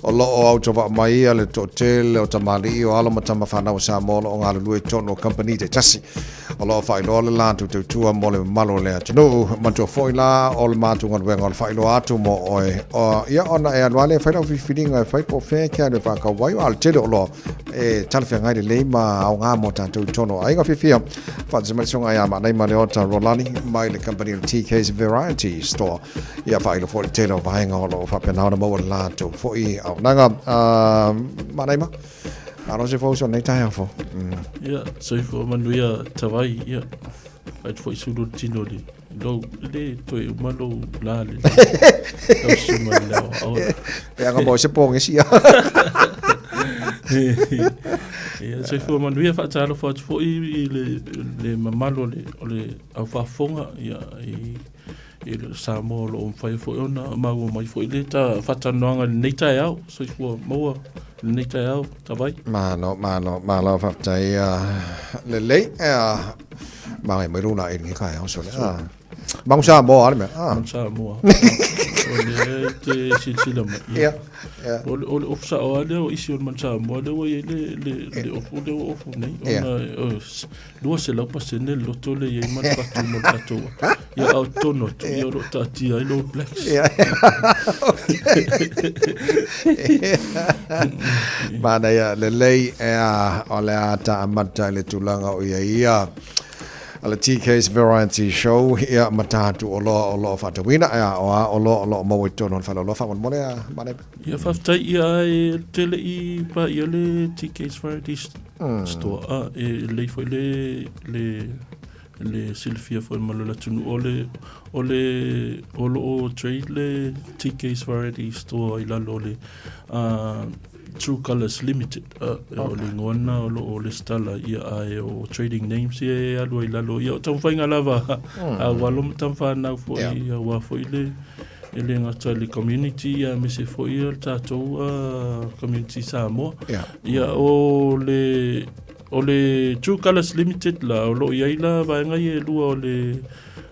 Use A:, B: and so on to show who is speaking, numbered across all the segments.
A: O lo o autovaa mai ia le toatele o tamalii o alo ma tama fanau o Samoa o lo o galulue i totonu o kamupani taitasi. O lo o faailoa le latou tautua mo le mamalu o le atunuu. Manatua foi la o le matou galuega o le faailoa atu mo oe. O, ia ona e alu lava lea e fai lau filifiliga e fai po o fea e te alu e faatau ai, a o le tele o oloa e talafeagai lelei ma aoga mo tatou i totonu o aiga fiafia. Faatasi mai le susuga ia Maanaima Leota Rolani mai le kamupani o le TK's Variety Store. Ia faailoa foi le tele o vaega o lo o faapena ona maua le latou foi auaunaga. Maanaima, malo se fou so nei taeao fou.
B: Ia, soifua manuia Tavai, ia, fai foi sulu le tino le lou, le toe uma lou la le lau suma le ao ao.
A: E anga mo se pōgesi ia.
B: Ia, soifua manuia faatalofa atu foi i le, le mamalu o le, o le au faafofoga, ia, i i le Samoa o lo o mafai foi ona maua mai foi le ta faatalanoaga i lenei taeao. Soifua maua i lenei taeao, Tavai.
A: Malo, malo, malo, faafetai lelei. Magai mai luna i lenei taeao sole. Mangu Samoa le mea.
B: Mangu Samoa. O lea e te silasila mai.
A: Ia, ia.
B: O le ofu sao lava lea o isi o le Manu Samoa lea ua i ai le ofu lea ua ofu nei. Ona 200% le loto lea i ai ma le fatu mo le tatou ia a o totonu atu ia o lo o taatia ai le All Blacks.
A: Manaia lelei ea o le a ta amata i le tulaga o ia ia a le TK's Variety Show ia ma tatou oloa o lo o faatauina ea o a oloa o lo o maua i totonu o le faleoloa faamolemole a Manaia.
B: Ia faafetai ia e tele i paia le TK's Variety Store a e lelei foi le le le silafia foi ma le atunuu o le o le o lo o trade le TK's Variety Store i lalo o le True Colours Limited o le igoa lena o lo o lesitala ia ae o trading names ia e alu ai i lalo ia o taumafaiga lava a ua alo ma tamafanau foi aua foi le E le gata i le community aemaise foi le tatou community Samoa. Ia o le o le True Colours Limited la o lo o i ai la vaega ia e lua o le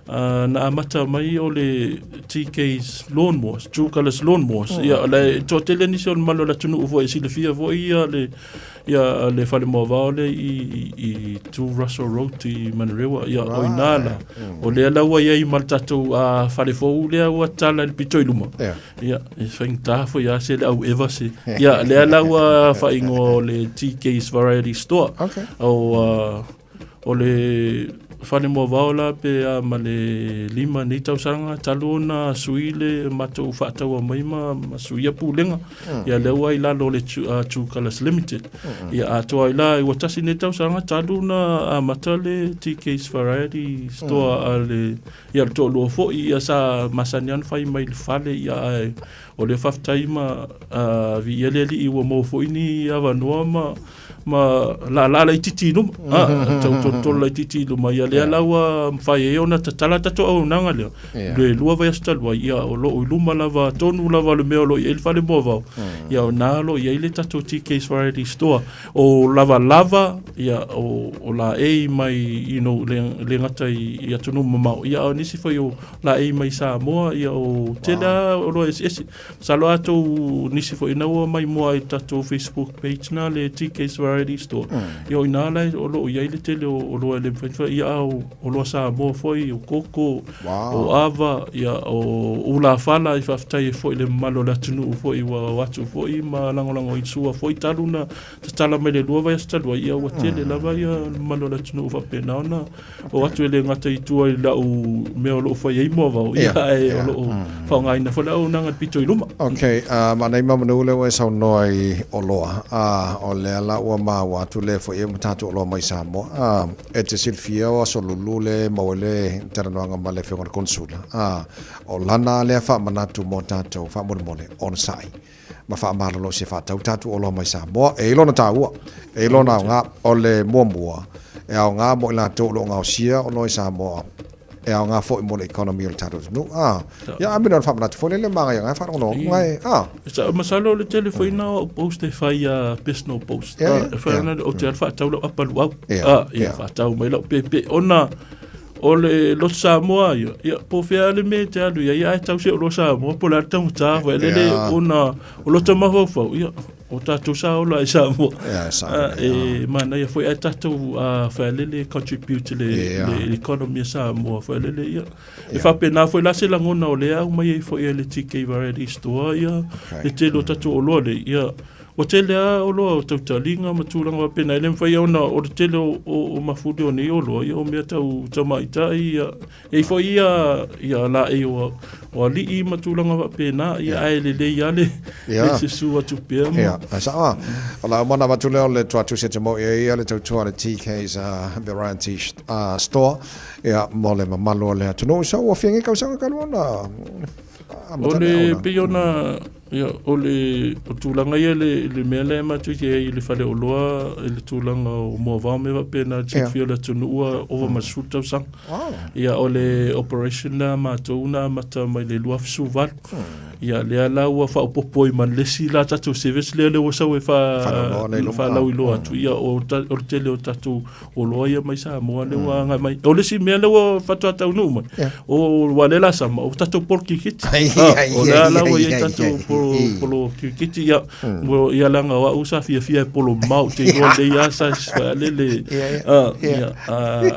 B: na amata mai o le TK's Lawnmowers, True Colours Lawnmowers. Ia o le toatele nisi o le mamalu o le atunuu foi e silafia foi ia le Ia le fale moavao lea i, i 2 Russell Road i Manurewa, ia o ina la. O lea la ua i ai ma le tatou fale fou lea ua tatala i le pito i luma. Ia, e faigata foi lava se le au eva se. Ia, lea la ua faaigoa o le TK's Variety Store. O, O le fale moavao la pe a ma le lima nei tausaga talu ona sui le matou faataua mai ma, ma suia pulega. Ia lea ua i lalo o le True Colours Limited. Ia atoa ai la ua tasi nei tausaga talu ona amata le TK's Variety Store a le ia le toalua foi ia sa masani lava ona fai mai i le fale ia ae o lea faafetai ma viia le Alii ua maua foi ni avanoa ma ma laalaa laitiiti i luma, tau tolotolo laitiiti i luma, ia lea la ua mafai ai ona tatala tatou auaunaga lea, le lua vaiaso talu ai, ia o lo o i luma lava tonu lava o le mea o lo o i ai le fale moavao, ia o ina o lo o i ai le tatou TK's Variety Store. O lavalava, ia o, o laei mai, you know, le, le gata i, i atunuu mamao, ia a o nisi foi o laei mai Samoa, ia o tele lava oloa eseese. Masalo a tou nisi foi ina ua mai mua i tatou Facebook page na le TK's Variety Store. Ia o ina la o lo o i ai le tele o oloa e le mafai ona fai. Ia a o oloa Samoa foi, o koko, o ava, ia o ulafala i faafetai ai foi i le mamalu o le atunuu foi ua o atu foi ma lagolago i sua foi talu na tatala mai le lua vaiaso talu ai, ia ua tele lava ia le mamalu o le atunuu faapena ona o atu e le gata i tua i lau mea o lo o fai ai moavao, ia, ae o lo o faaaogaina foi le auaunaga i le pito i luma.
A: Ok, ma nei manu lea ua e saunoa i oloa, o lea la ua maua atu lea foi e ma tatou oloa mai Samoa. E te silafia o aso lulu le maua ai le talanoaga ma le Afioga i le Konesula, o lana lea faamanatu mo tatou faamolemole, onosai ma faamalolo se faatau tatou oloa mai Samoa. E i ai lona taua, e i ai lona aoga. O le muamua, e aoga mo i latou o lo o gaosia oloa i Samoa, e aoga foi mo le economy o le tatou atunuu. A, ia, a mea o le faamanatu foi lele ma agaia faalogologo mai, a.
B: Masalo o le tele foi na o au post e fai a personal post. E fai ana ou te alu faatau lau apa luau. Ia, faatau mai lau pepe. Ona, O le Loto Samoa ia, ia po o fea le mea e te alu i ai, ae tau se oloa Samoa po o le a le taugata foi lele ona o lota mafaufau, ia, o tatou sa ola i Samoa.
A: Ia, e sao lelei,
B: E manaia foi ae tatou fai lele contribute i le economy a Samoa foi lele, ia. E faapena foi la se lagona o lea aumai ai foi e le TK Variety Store, ia, le tele o tatou oloa nei, ia, Ua tele lava oloa o tautaliga ma tulaga faapena, e le mafai ona o le tele o mafuli o nei oloa, ia o mea tau tamaitai, ia, e i ai foi ia, ia laei o, o alii ma tulaga faapena, ia, ae lelei lava le, le susu atu pea. Ma...
A: Ia, ae sao lava. O lau mana avatu lea o le tuatusi e te moe ai ia le tautua a le TK's Variety Store, ia, mo le mamalu o le atunuu. So, ua fia nei tausaga talu ona
B: O le pei ona ia, o le o tulaga ia le, le mea lea matou te i ai i le faleoloa i le tulaga o moavao mea faapena le silafia o le atunuu ua ova ma le 10 tausaga. Ia o le operation lea a matou na amata mai le 2018. Ia lea la ua faaopoopo ai ma le isi la tatou service lea lea ua sau e faalauiloa atu. Ia o, o le tele o tatou oloa ia mai Samoa lea ua agai mai. O le isi mea lea ua faatoa taunuu mai, o ua le la sama, o tatou polo kirikiti. O lea la ua i ai tatou polo kirikiti, ia, ia leaga o au sa fiafia e polo mamao, ou te iloa lelei lava size foi a lele, ia,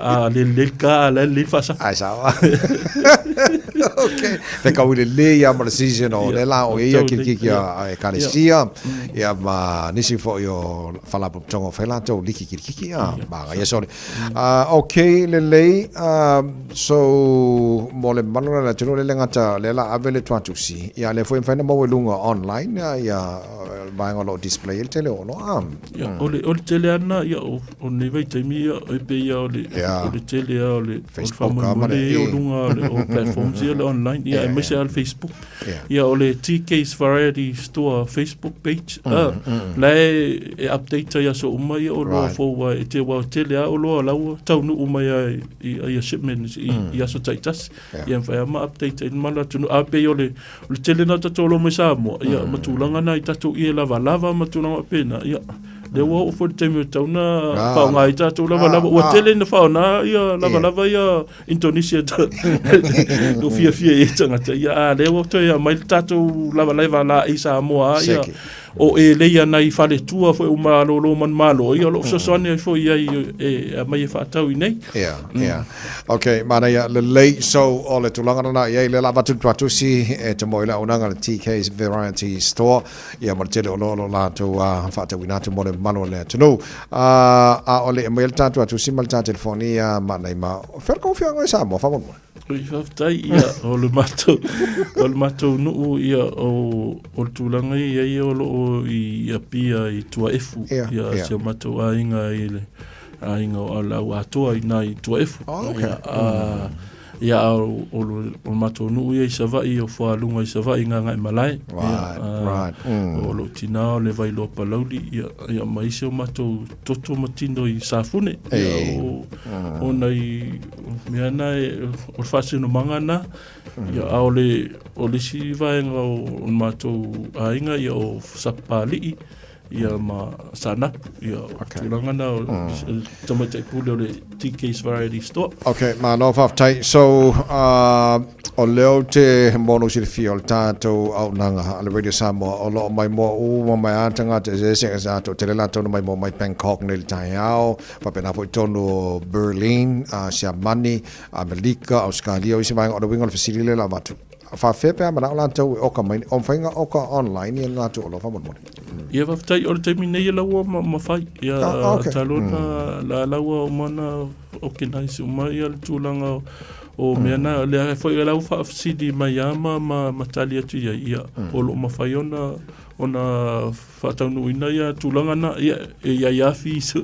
B: a lelei le ka, a lelei le faasafa.
A: Ai sao. Okay. Whekau i le lei a ma le season o le la o ia kirikiti a ekalesia, ia ma nisi foi o Faalapotopotoga o fai latou liki kirikiki a magaia sorry. Ok lelei so mo le mamalu o le atunuu lele gata lea la ave le tuatusi ia lea foi e mafai ona maua i luga online ia vaega o lo o display ai le tele o oloa.
B: Ia o le o le tele ana ia o o lenei vaitaimi ia e pei lava o le o le tele lava o le faamoemoe ia o luga o platforms ia le online ia aemaise lava le Facebook. Ia o le TK's Variety Store Facebook page la e, e update ai aso uma ia oloa fou ai e te wā tele a oloa la ua taunuu mai ai i ia shipments i, i aso taitasi. Ia mawhai ama update ai mala atunuu. A pei o le, o le tele na tatou oloa mai Samoa, ia ma tulaga na i tatou ie lava lava ma tulaga faapena, ia lea ua oo foi le taimi o tatau ona faaaoga ai tatou lava lava. Ua tele ina faaaoga ia lava lava ia Indonesia no fiafia i tagata ia a lea ua toe aumai le tatou lavalava la i Samoa ia o e lei ana i faletua foi o malolo manumalo ia o lo o fesoasoani ai foi ai e aumai e faatau i nei.
A: Ia, ia. Okay, manaia lelei. So, o le tulaga lena i ai lea la avatu le tuatusi e te moe i le auaunaga a le TK's Variety Store. Ia ma le tele o oloa o lo o latou faatauina atu mo le mamalu o le atunuu. A o le i aumaia le tatou atusi ma le ta telefoni ia Maanaima, o fea le kou afioaga i Samoa faamolemole?
B: Oi, faafetai, ia, o le matou, o le matou nuu, ia, o, o le tulaga i ai o lo o i Apia i Tuaefu,
A: Ia,
B: ia,
A: ia.
B: si o matou aiga i le aiga o Alauatoa i na i Tuaefu.
A: Oh, okay.
B: Ia, a, Ia, a o, o, o le matou nuu ia i Savaii, o Fualuga i Savaii, Gagaemalae. Ia,
A: Right, right.
B: o lou tinā o le Vailoa Palauli, ia, ia ma isi o matou toto ma tino i Safune. Ia,
A: Ei.
B: o, o nai mea na e, o le faasinomaga na. Ia, a o le, o le isi vaega o, o le matou aiga, ia, o Sapapalii, ia ma Sanapu, ia okay. tulaga na o tamaitai pule o le TK's Variety Store.
A: Ok, malo faafetai. So, o lea ou te mo lou silafia o le tatou auaunaga a le Radio Samoa o lo o maimoa uma mai lava tagata eseese sa toatele latou na maimoa mai Bangkok nei i le taeao, faapena foi totonu o Berlin, Siamani, Amelika, Ausekalia, o isi vaega. O le uiga o le fesili lea o le a avatu, Faafefea pe a manao latou e oka mai, o mafai ona oka online ia latou oloa faamolemole.
B: Ia faafetai, o le taimi nei e laua ma mafai. Ia
A: Okay.
B: talu ona la laua uma ona organize uma ia le tulaga o mea na, lea foi o la ua faafesili mai lava ma, ma, ma tali atu i ai, ia o lo o mafai ona ona faataunuuina ia tulaga na, ia, e i ai lava fees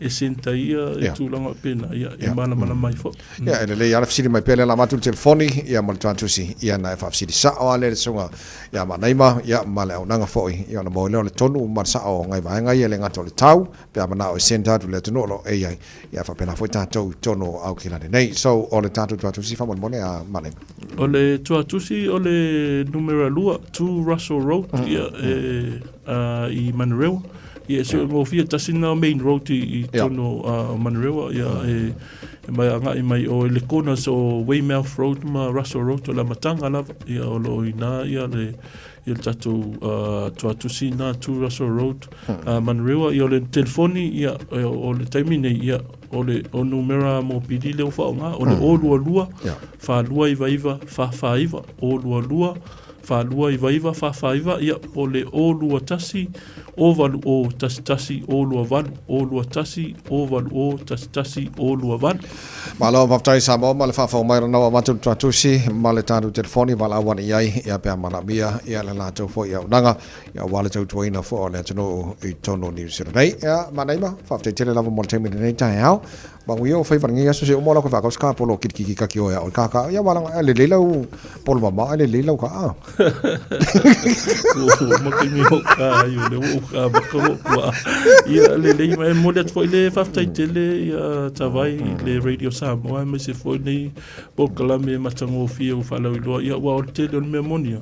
B: e send ai ia tulaga faapena, ia, e malamalama ai foi.
A: Ia, e lelei lava le fesili mai pea lea la avatu le telefoni, ia ma le tuatusi, ia na e faafesili sao lava lea i le susuga ia Maanaima, ia ma le auaunaga foi, ia ona maua ai lea o le tonu ma le sao o nai vaega ia, e le gata o le tau, pe a manao e send atu i le atunuu o lo o e i ai, ia faapena foi tatou i totonu o Aukilani nei. So, o le tatou tuatusi faamolemole a Maanaima.
B: O le tuatusi o le numera 2, 2 Russell Road, ia, e, i Manurewa. Ia, so e gofie tasi na main road i tonu o Manurewa, ia e e mai agai mai o le corner so Weymouth Road ma Russell Road o le amataga lava, ia o lo o ina ia le ia le tatou tuatusi na tu Russell Road Manurewa. Ia o le telefoni, ia o le taimi nei, ia o le o numera mopili lea ua faaaoga o le 022 4299 449, 022 4299 449, ia po o le 021 080 11 028, 021 080 11 028.
A: Malo faafetai Samoa ma le faafou mai lana ua avatu le tuatusi ma le tatou telefoni valaau ane i ai ia pe a manaomia ia le latou foi auaunaga ia aua le tautuaina foi o le atunuu i totonu o Niu Sila nei. Ia manaia faafetai tele lava mo le taimi i lenei taeao. Manuia o faiva lenei aso se uma lau ka ska polo kiki kiki kaki o ia o ka ka ia wala le le lau polo mama le le lau ka a.
B: Ua ma taimi o ka ai o le ua ka maka o kua. Ia le le mai mo le atu foi le faafetai tele ia Tavai i le Radio Samoa aemaise foi nei polokalame matagofie ua faalauiloa. Ia aua o le tele o le mea moni ia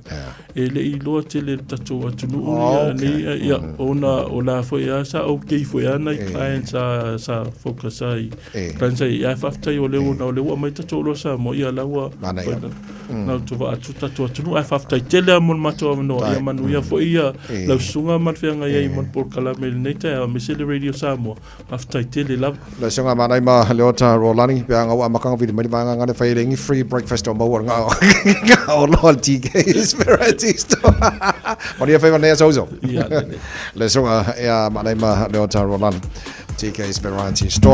B: e le i iloa tele e le tatou atunuu ia nei ia ona o la foi a sa okay foi a nai clients sa sa focus ai clients ai ae faafetai o lea ua o lea ua aumai tatou oloa Samoa ia la ua na outou vaa atu tatou atunuu ae faafetai tele lava mo le matou avanoa ia manuia foi ia lau susuga ma le feagai ai ma le polokalame i lenei taeao aemaise le Radio Samoa. Faafetai tele lava.
A: Lau susuga Manai ma Leota Rolani, pe a ngau amakanga vili mai le vaega ngale fai le ngi free breakfast o maua nga o loa le TK Variety Store. Manuia faiva nei aso uso.
B: Ia, lelei.
A: Le susuga ia Manai ma Leota Rolani, TK's Variety Store.